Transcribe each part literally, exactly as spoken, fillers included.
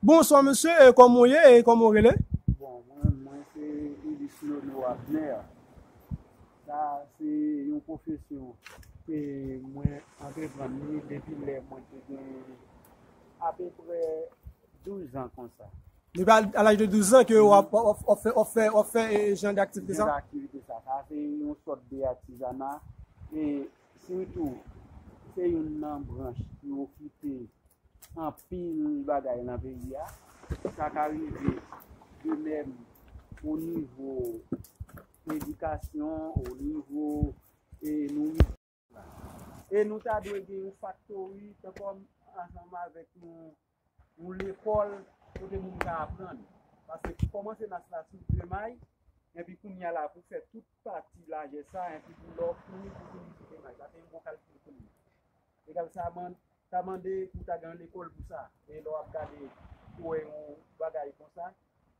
Bonswa mesye, e kòman w ye, e kòman w rele? Bon, mwen, mwen se Ulysse Nono Abner. Sa se yon pwofesyon ke mwen antreprann li depi lè mwen te gen apeprè douz an konsa. Depi a laj de douz an ke w ap fè, w ap fè, w ap fè e, jan de aktivite sa? Jan de aktivite sa. Sa se yon sòt de atizana. E sitou, se youn nan branch ki okipe anpil bagay nan peyi a. Sa ka rive de menm o nivo edikasyon, o nivo e, nouri. E nou ta dwe gen yon faktori, tankou ansanm avèk yon, yon lekòl kote moun ka aprann. Paske pou kòmanse nas la sou de may, epi kounye a la pou fè tout pati lajè sa, epi pou lè w fini pou fini sou de may. Sa se yon bon kalkil pou li. Egal sa, man, ta mande pou ta gen yon lekòl pou sa. E lè w ap gade pou wè yon bagay konsa,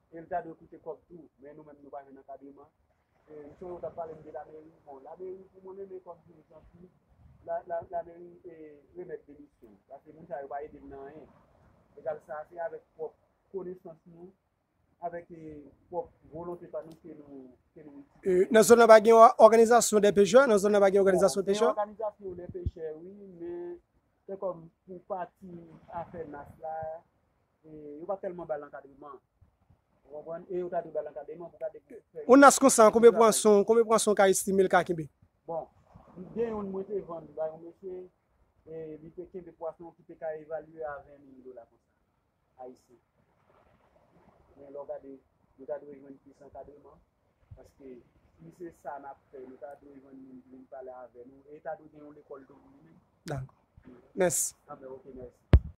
e l ta dwe koute kòb tou. Men nou menm nou pa jwenn ankadreman. E, m sonje w t ap pale m de lameri. Bon, lameri pou mwen menm e kòm dirijan tou, la, la, lameri e remèt demisyon. Paske moun sa yo pa ede m nan anyen. Egal sa, se avèk pwòp konesans nou, avèk e, pwòp volonte pa nou ke nou, ke nou itilize. E, nan zòn nan pa gen òganizasyon de pechè? Nan zòn nan pa gen òganizasyon de pechè? Bon, gen òganizasyon de pechè, wi, men se kòm pou pati afè nas la, e, yo pa tèlman ba l ankadreman. Ou konprann? E yo ta dwe ba l ankadreman pou gade pou fè. Yon nas konsa, konbyen pwason, konbyen pwason w ka estime l ka kenbe? Bon, gen youn mwen te vann ba yon mesye, e li te kenbe pwason ki te ka evalye a ven mil dola konsa, ayisyen. Men lè w gade, nou ta dwe jwenn plis ankadreman, paske si se sa n ap fè, nou ta dwe jwenn moun ki vin pale avè nou, e ta dwe gen yon lekòl tou pou li menm. Dakò. Mèsi.